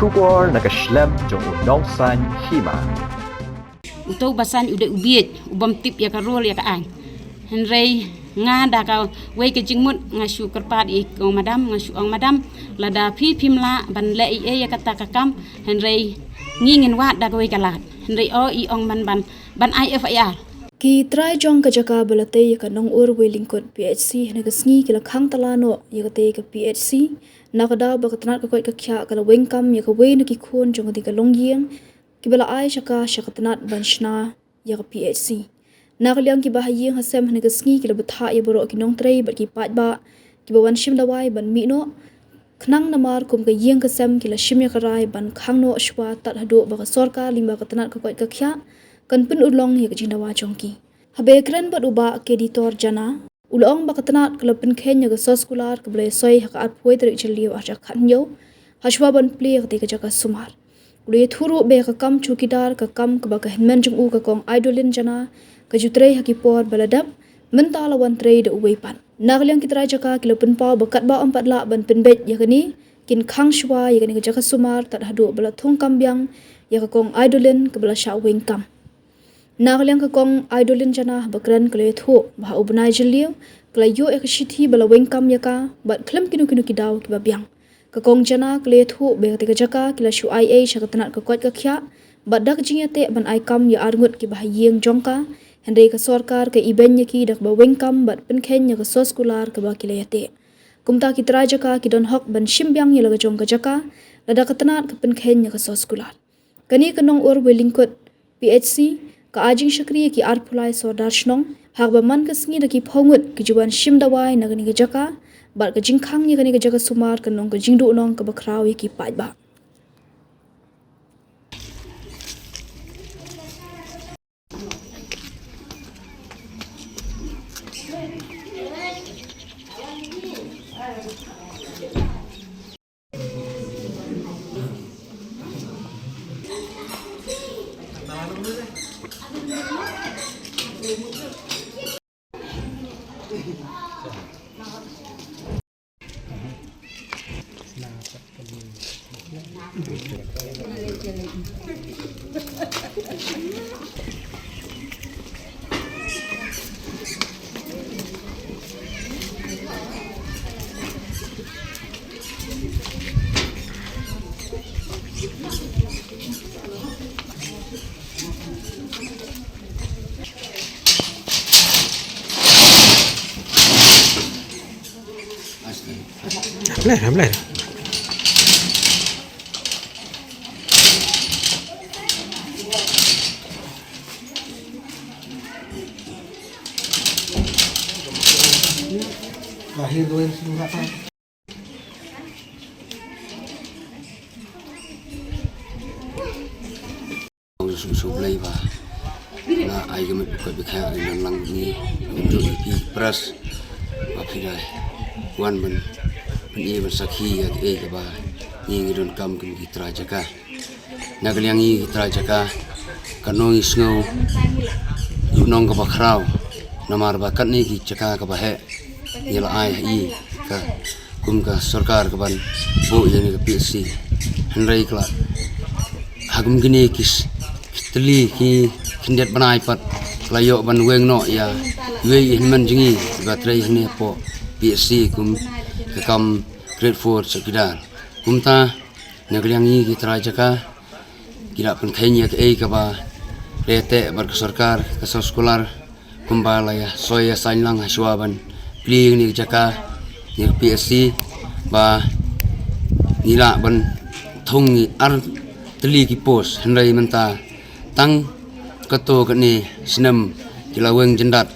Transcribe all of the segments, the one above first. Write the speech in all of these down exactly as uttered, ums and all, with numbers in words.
Khubor na ka shlem jong u nongsan hima. Uto u basan u dei u bieit, u bym tip ïa ka rul ïa ka aiñ. Hynrei nga da kawei ka jingmut nga shu kyrpad ïa ka madam, nga shu ong madam, lada phi phim lah ban leh ei ei ïa kata ka kam, hynrei ngi ngin wad da kawei ka lad. Hynrei o i ong man ban, ban ai F I R. Ki trai jong ka jaka ba la tei ïa ka Nongur Wei Lyngkut P H C ha kane ka sngi ki la khang tala noh ïa katei ka P H C, na ka daw ba ka tnat ka koit ka khiah ka la weng kam ïa kawei na ki khun jong katei ka longïing, ki ba la ai sha ka sha ka tnat ban shna ïa ka P H C. Na ka liang ki ba ha ïing ha sem ha kane ka sngi ki la bthah ïa baroh ki nongtrei bad ki paidbah ki ba wan shim dawai ban mih noh, khnang namar kum ka ïing ka sem ki la shim ïa ka rai ban khang noh shuwa tad haduh ba ka sorkar lyngba ka tnat ka koit ka khiah kan pynurlong ïa ka jingdawa jong ki. Haba ïakren bad u Bah Keditor Jana, u la ong ba ka tnat ka la pynkheiñ ïa ka soskular kaba la ïasoi ha ka arphew tarik Jylliew arhajar khathynñiew, ha shuwa ban plie ïa katei ka jaka sumar. U la ïathuh ruh ba ïa ka kam chowkidar, ka kam kaba ka hynmen jong u ka Kong Aidolin Jana ka ju trei ha ki por ba la dep, mynta la wan trei da uwei pat. Na ka liang ki trai jaka ki la pynpaw ba katba ym pat lah ban pynbeit ïa kane, kin khang shuwa ïa kane ka jaka sumar tad haduh ba la thung kam biang ïa ka Kong Aidolin kaba la shah weng kam. Na ka liang ka Kong Aidolin Jana haba kren ka la ïathuh ba ha u bnai Jylliew ka la ïoh ïa ka shithi ba la weng kam ïa ka bad khlem kino kino ki daw kiba biang. Ka Kong Jana ka la ïathuh ba ïa katei ka jaka ki la shu ai ei sha ka tnat ka koit ka khiah bad da ka jingïateh ban ai kam ïa arngut kiba ha ïing jong ka, hynrei ka sorkar ka ibeiñ ïa ki da kaba weng kam bad pynkheiñ ïa ka soskular kaba ki la ïateh. Kumta ki trai jaka ki don hok ban shim biang ïa la ka jong ka jaka lada ka tnat ka pynkheiñ ïa ka soskular. Kane ka Nongur Wei Lyngkut P H C ka ai jingshakri ïa ki arphew lai sordar shnong, ha kaba man ka sngi da ki phew ngut ki ju wan shim dawai na kane ka jaka, bad ka jingkhang ïa kane ka jaka sumar kan long ka jingduhnong kaba khraw ïa ki paidbah. Blei, blei. Lahir dua ribu sembilan belas. Ong sum sum Blei ba nga ai ka met ka bikha ngi don lang ni ngi don pi pras ba phi dei wan ban ban i ban sakhi ïa ka ei kaba ngi ngi don kam kum ki trai jaka. Na ka liang ngi ki trai jaka ka nong i sngew ïa u nong kaba khraw namar ba katne ki jaka kaba heh ngi la ai ha i ka kum ka sorkar kaban buh ïa ni ka P H C. Hynrei ka la ha kum kine ki s- ki tylli ki khyndiat bnai pat ka la ïoh ban weng noh ïa iwei i hynmen jong ngi iba trei hangne hapoh P H C kum ka kam grade four chowkidar. Kumta na ka liang ngi ki trai jaka ki la pynkheiñ ïa kaei kaba la ïateh bad ka sorkar ka soskular kumba la ïa soi ïa saiñ lang ha shuwa ban plie ïa kane ka jaka ïa ka P H C ba ngi lah ban thung ïa ar tylli ki post. Hynrei mynta tang kato kane snem ki la weng jyndat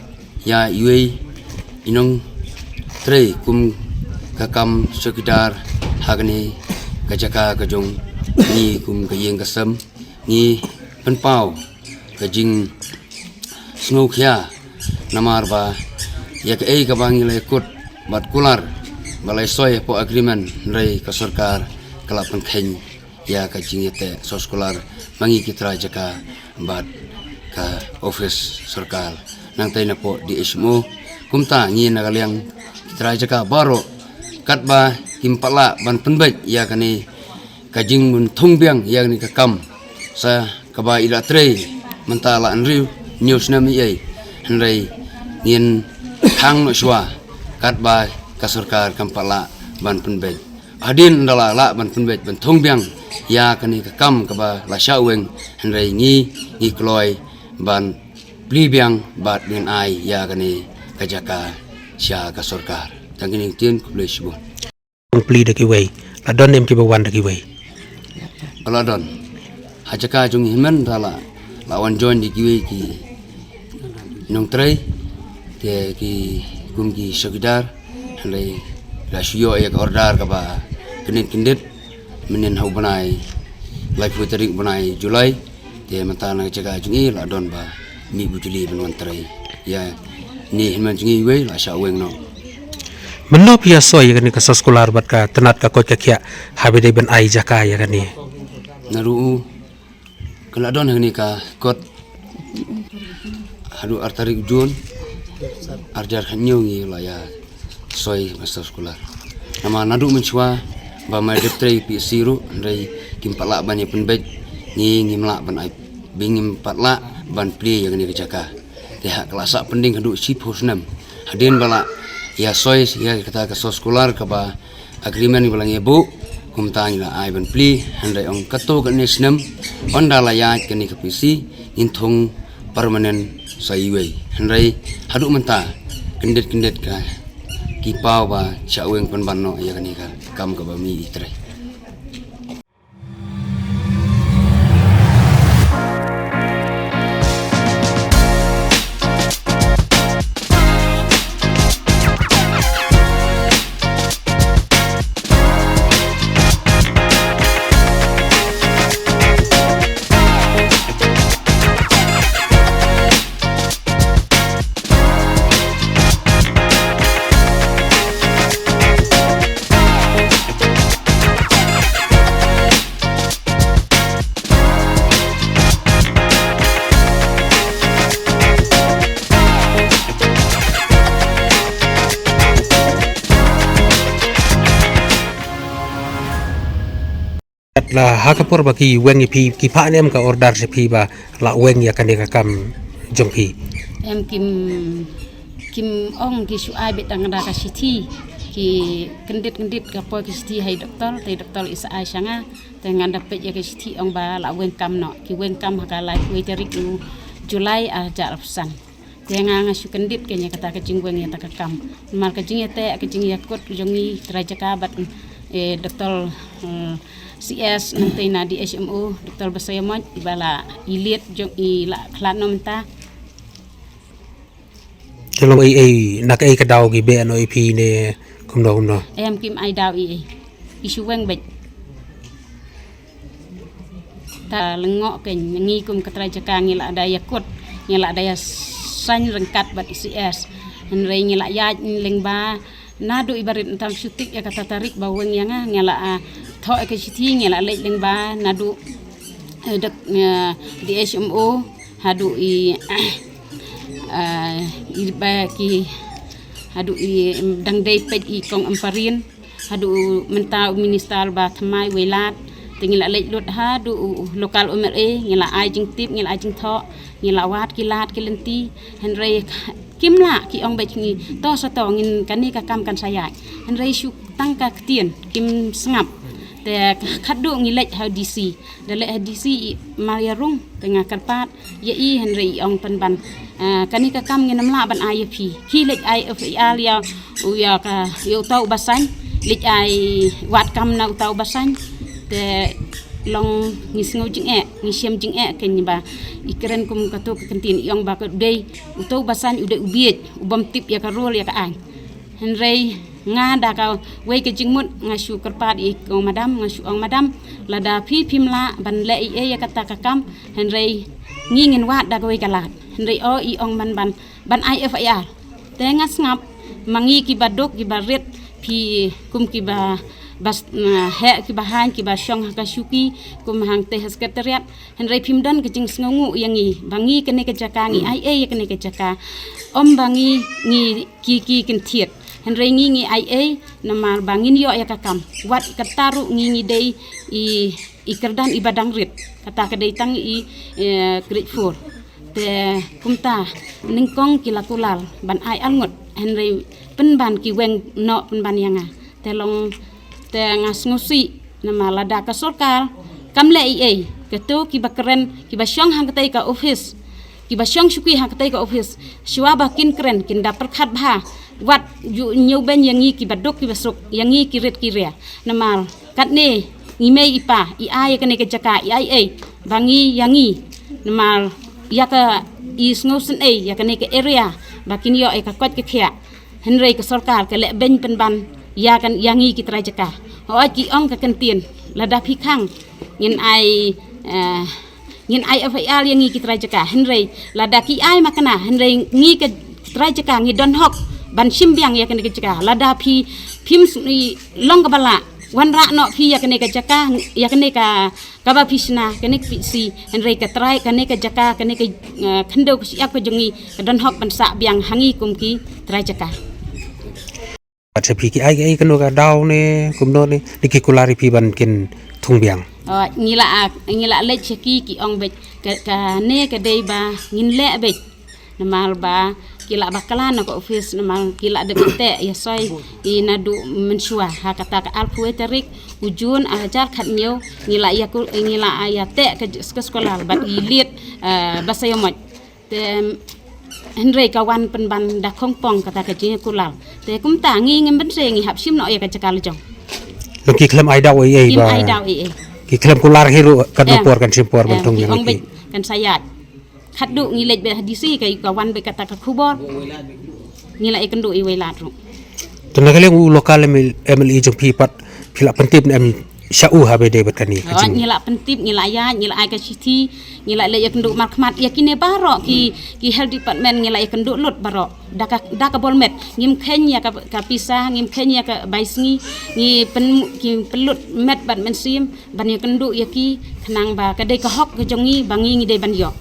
ïa iwei i nongtrei kum ka kam chowkidar ha kane ka jaka ka jong ngi kum ka ïing ka sem. Ngi pynpaw ka jingsngewkhia namar ba ïa kaei kaba ngi la ïakut bad kular ba la ïasoi hapoh agreement, hynrei ka sorkar ka la pynkheiñ ïa ka jingïateh soskular ma ngi ki trai jaka bad ka office sorkar nangtei napoh D H M O. Kumta ngi na ka liang ki trai jaka baroh katba kim pat lah ban pynbeit ïa kane ka jingmynthung biang ïa kane ka kam. Sa kaba i la trei mynta la hynriew hynñiew snem i ei. Hynrei ngin thang noh shuwa katba ka sorkar kam pat lah ban pynbeit. Hadien da la lah ban pynbeit ban thung biang ïa kane ka kam kaba la shah weng, hynrei ngi ngi kloi ban plie biang bad ngin ai ïa kane ka jaka sha ka sorkar. Tang kine ki ktien, khublei shibun. Plie da kiwei, la don em kiba wan da kiwei? La don. Ha jaka jong i hynmen da la, la wan join da kiwei ki nongtrei, te ki kum ki chowkidar, hynrei la shu ïoh ïa ka order kaba kyndit kyndit, mynnin ha u bnai, laiphew tarik bnai July, te mynta na ka jaka jong i la don ba mih bujli ban wan trei. Ïa, ne hynmen jong i wei la shah weng noh. Mynno phi ïa soi ïa kane ka soskular bad ka tnat ka koit ka khiah haba dei ban ai jaka ïa kane? Naduh u ka la don ha kane ka kot haduh ar tarik Jun, ar hajar khathynñiew ngi la ïa soi master scholar. Namar naduh mynshuwa ba ma dep trei P S C ruh, hynrei kim pat lah ban ïa pynbeit, ngi ngim lah ban ai, ba ngim pat lah ban plie ïa kane ka jaka. Te ha ka la sah pending haduh shiphew snem. Hadien ba la ïa soi ïa kata ka soskular kaba agreement ba la ngi buh, kumta ngi la ai ban plie, hynrei ong katto katne snem, ynda la ïaid kane ka P S C, ngin thung permanent sa iwei. Hynrei haduh mynta, kyndit kyndit ka ki paw ba shah weng pynban noh ïa kane ka kam kaba mih i trei. Kat la ha ka por ba ki weng ïa phi, ki phah ne em ka order sha phi ba la weng ïa kane ka kam jong phi? Em, kim, kim ong, ki shu ai beit tang da ka shithi, ki kyndit kyndit ka poi ka shithi ha i doktor, te i doktor i sa ai sha nga, te ngan da peit ïa ka shithi ong ba la weng kam noh, ki weng kam ha ka laiphew tarik u July ar hajar arphew san. Te nga nga shu kyndit kein ïa kata ka jingweng ïa kata ka kam. Namar ka jingïateh, ka jingïakut jong ngi trai jaka bad, eh, doktor, eh, C S, nangta na D H M O, doktor Basaiawmoit, iba la i liet jong i la khlad noh mynta. Te long ei ei, na kaei ka daw ki beh noh ïa phi ne kumno kumno? Em, kim ai daw ei ei. I shu weng beit. Ta lyngngoh kein, ngi kum ka trai jaka ngi la da ïakut, ngi la da ïasaiñ ryngkat bad C S. Hynrei ngi la ïaid lyngba naduh i barit, mynta shu tip ïa kata tarik ba weng ïa nga, ngi la, ah, thoh ïa ka shithi, ngi la leit lyngba naduh, eh, dek, eh, D H M O, haduh i, eh, i ba ki, haduh i, em, dang dei peit i kong Ampareen. Haduh mynta u minister ba thymmai Wailadmiki, te ngi la leit lut haduh u local M L A, ngi la ai jingtip, ngi la ai jingthoh, ngi la wad ki lad ki lynti, hynrei kim lah, ki ong beit ngi, to sa to, ngin kane ka kam kan sa ïaid. Hynrei shu tang ka ktien, kim sngap. Te khatduh ngi leit ha D C, da leit ha D C i Maria Rung, te nga kyrpad ïa i, hynrei i ong pynban, ah, kane ka kam ngin ym lah ban ai ïa phi. Ki leit ai F I R ïa u, ïa ka, ïa uta u Basaiñ, leit ai wad kam na uta u Basaiñ. Te long ngi sngew jingeh, ngi shem jingeh kein ba i kren kum kato ka ktien, i ong ba ka dei uta u Basaiñ u dei u bieit, u bym tip ïa ka rul ïa ka aiñ. Hynrei nga da kawei ka jingmut nga shu kyrpad ïa i kong madam, nga shu ong madam, lada phi phim lah ban leh ei ei ïa kata ka kam, hynrei ngi ngin wad da kawei ka lad. Hynrei o i ong ban, ban, ban ai F I R. Te nga sngap, ma ngi kiba duk kiba rit, phi kum kiba, bas, na, heh kiba haiñ kiba shong ha ka shuki, kum hangtei ha secretariat, hynrei phim don ka jingsngewnguh ïa ngi ba ngi kane ka jaka ngi ai ei ïa kane ka jaka. Ym ba ngi, ngi ki, ki kynthied. Hynrei ngi ngi ai ei namar ba ngin ïoh ïa ka kam. Wat kata ruh ngi ngi dei i i kyrdan iba dang rit. Kata ka dei tang i eh, grade four. Te kumta nyngkong ki la kular ban ai arngut. Hynrei pynban ki weng noh pynban ïa nga. Te long te nga sngewsih namar lada ka sorkar kam leh ei ei, kato kiba kren, kiba shong hangtai ka office, kiba shong shuki hangtai ka office, shuwa ba kin kren kin da pyrkhat bha. Wat ju ñiew beiñ ïa ngi kiba duk kiba suk, ïa ngi ki rit ki ria. Namar katne ngi mei i pa i ai ïa kane ka jaka i ai ei ba ngi ïa ngi. Namar ïa ka i sngewsynei ïa kane ka area ba kin ïoh ïa ka koit ka khiah. Hynrei ka sorkar ka leh beiñ pynban ïa kan ïa ngi ki trai jaka. Hooid ki ong ka kyntien lada phi khang ngin ai eh, ngin ai F I R ïa ngi ki trai jaka. Hynrei lada ki ai ma kane hynrei ngi ka trai jaka ngi don hok ban shim biang ïa kane ka jaka. Lada phi phim s- i long kaba lah wanrah noh phi ïa kane ka jaka ïa kane ka kaba phi shna kane ka phi si. Hynrei ka trai kane ka jaka kane ka eh, khyndew ka shyiap ka jong ngi ka don hok ban sah biang ha ngi kum ki trai jaka. Pat sa phi ki ai ki ai kano ka daw ne kumno ne ne ki kular ïa phi ban kin thung biang. Oh, ngi la ah, ngi la leit sha ki ki ong beit ka, kane ka dei ba ngin leh beit. Namar ba ki la ba klan na ka office namar ki la dep te ïa soi i naduh mynshuwa ha kata ka arphew tarik u Jun ar hajar khatñiew ngi la ïa ku ngi la ïa te ka j- ka sekolah bad i liet eh, ba sa ïa mot. Te hynrei ka wan pynban da khongpong kata ka jingkular. Te kumta ngi ngim bynse ngi hap shim noh ïa ka jaka la jong. Nang ki khlem ai daw ei ei Ngim ba. Ai daw ei ei. Ki khlem kular hi ruh kan Em. Por kan shim por ban Em, thung ki ïa ong ki. Beit kan sa ïaid. Khatduh ngi leit beit ha D C ka ka wan beit kata ka khubor. Ngi la ïakynduh i Wailadming ruh. Te na ka liang u local M L A jong phi pat phi la pyntip ne em sha u ha ba dei bad kane ka Hooid, jing. Ngi la pyntip, ngi la ïaid, ngi la ai ka shithi, ngi la leit ïakynduh markhmat ïa kine baroh ki ki health department ngi la ïakynduh lut baroh. Da ka da ka bor met ngim kheiñ ïa ka ka pisa, ngim kheiñ ïa ka bai sngi, ngi pyn ngi pynlut met bad mynsiem ban ïakynduh ïa ki khnang ba ka dei ka hok ka jong ngi ba ngi ngi dei ban ïoh.